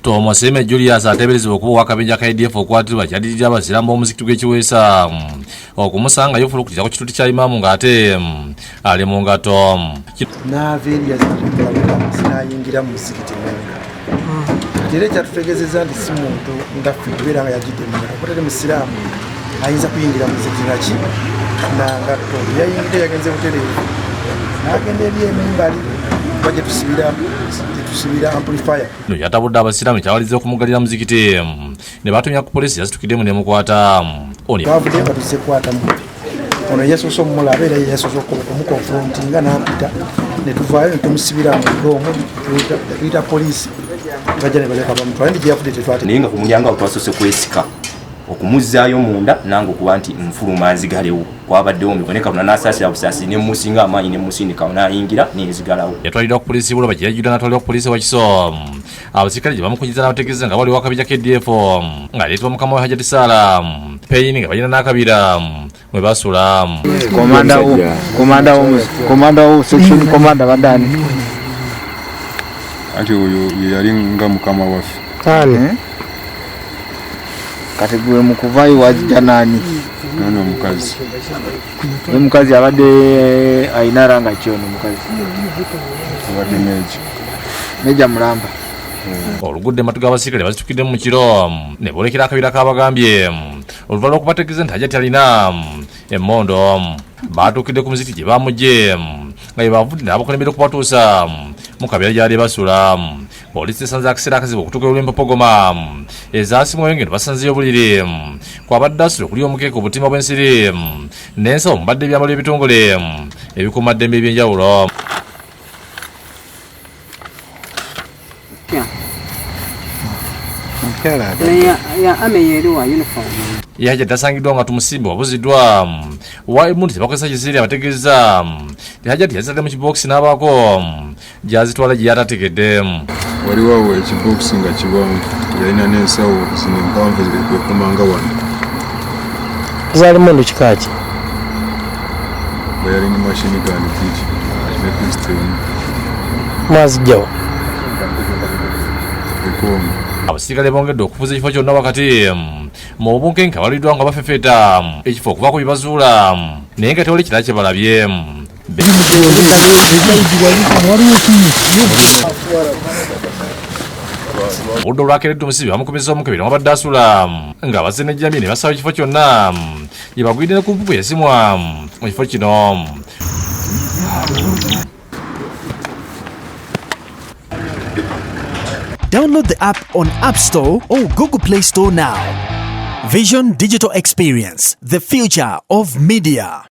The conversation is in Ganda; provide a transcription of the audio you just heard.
Tumusiime Julius ateeberezebwa okuba ow'akabinja ka ADF okwatirwa kyaddiridde abasiraamu b'omuzikiti gw'e Kiweesa okumusanga yefulukutira ku kituuti kya Imaamu ng'ate ali mu ngatto. N'ava eri yazimulamuka n'ayingira mu muzikiti munda. Kati era ekyatutegeezezza nti si muntu nga ffe kubeera nga yajjidde mu ngatto, kuba teri musiraamu ayinza kuyingira mu muzikiti naki na ngatto. Yayingidde yagenze butereevu n'agenda eri emimbali kuba gye tusibira amplifier. No yatabudde abasiraamu ekyawaliza okumugalira muzikiti ne batumya ku poliisi yasitukiddemu n'emukwata. Twavuddeyo nga tuzze kukwata mubbi. Ono yasoose omulaba era ye yasoose okumukonfrontinga n'ampita ne tuvaayo ne tumusibira mu doomu, tuyita poliisi bajja ne baleka bamutwala ndi gye yafudde tetwate. Naye nga ku mulyango awo twasoose kwesika okumuzzaayo munda nange okuba nti nfuluma nzigalewo kwabaddewo mikono katonda n'asaasira busaasi ne mmusinga amaanyi ne mmusindika n'ayingira nenzigalawo. Yatwaliddwa ku poliisi Buloba gye yajjudde n'atwalibwa ku poliisi wa Kiso. Abasirikale gye bamukunyiza n'abategeeza nga waliwo akabinja ka ADF ng'aleetebwa mukama we Hajati Saala Peyini nga balina n'akabira mwe basula. Komanda wo, komanda wo, komanda wo, section commander badani. Anti oyo ye yali nga mukama waffe. Ani? Kati gwe mu kuvaayo wajja nani? Nono omukazi. Oyo omukazi abadde alina ranga ki ono omukazi? Abadde meja. Meja mulamba. Olugudde amatu g'abasirikale bazitukiddemu mu kiro ne boolekera akabira k'abagambye oluvannyuma lw'okubategeeza nti Hajati alina emmondo. Baatuukidde ku muzikiti gye baamuggye nga bye bavudde n'abakulembera okubatuusa mu kabira gy'ali basula. Poliisi esanze akaseera akazibu okutuuka olw'empopogoma ezaasimwayo ng'eno basanzeeyo obuliri kwabadde asula okuli omukeeka, obutimba bw'ensiri n'ensawo mubadde ebyambalo ebitongole ebikuumaddembe eby'enjawulo. Ye Hajati asangiddwa nga Tumusimbe wabuziddwa wa emmundu ze bakozesa kiziiri abategeeza nti Hajati yazitadde mu kibookisi n'abaako gy'azitwala gye yatategedde. Waliwo awo ekibookisi nga kiwanvu, yalina n'ensawo zino empanvu ekomanga wano. Zaali mmundu kika ki? Bwe yali ne machine gun bbiri ne pistol emu. Mwazijjawo? Ekongo. Abasirikale bongedde okufuza ekifo kyonna wakati mu bunkenke abaliddwa nga bafefeeta ekifo okuvaako bye bazuula naye nga tewali kirala kye balabye. Obudde olwakeredde omusibe bamukomezza omukebere mwabadde asula nga bazze n'ejjambiya ne basaba ekifo kyonna gye bagwidde ne ku mpupu yasimwa mu kifo kino. Download the app on App Store or Google Play Store now. Vision Digital Experience, the future of media.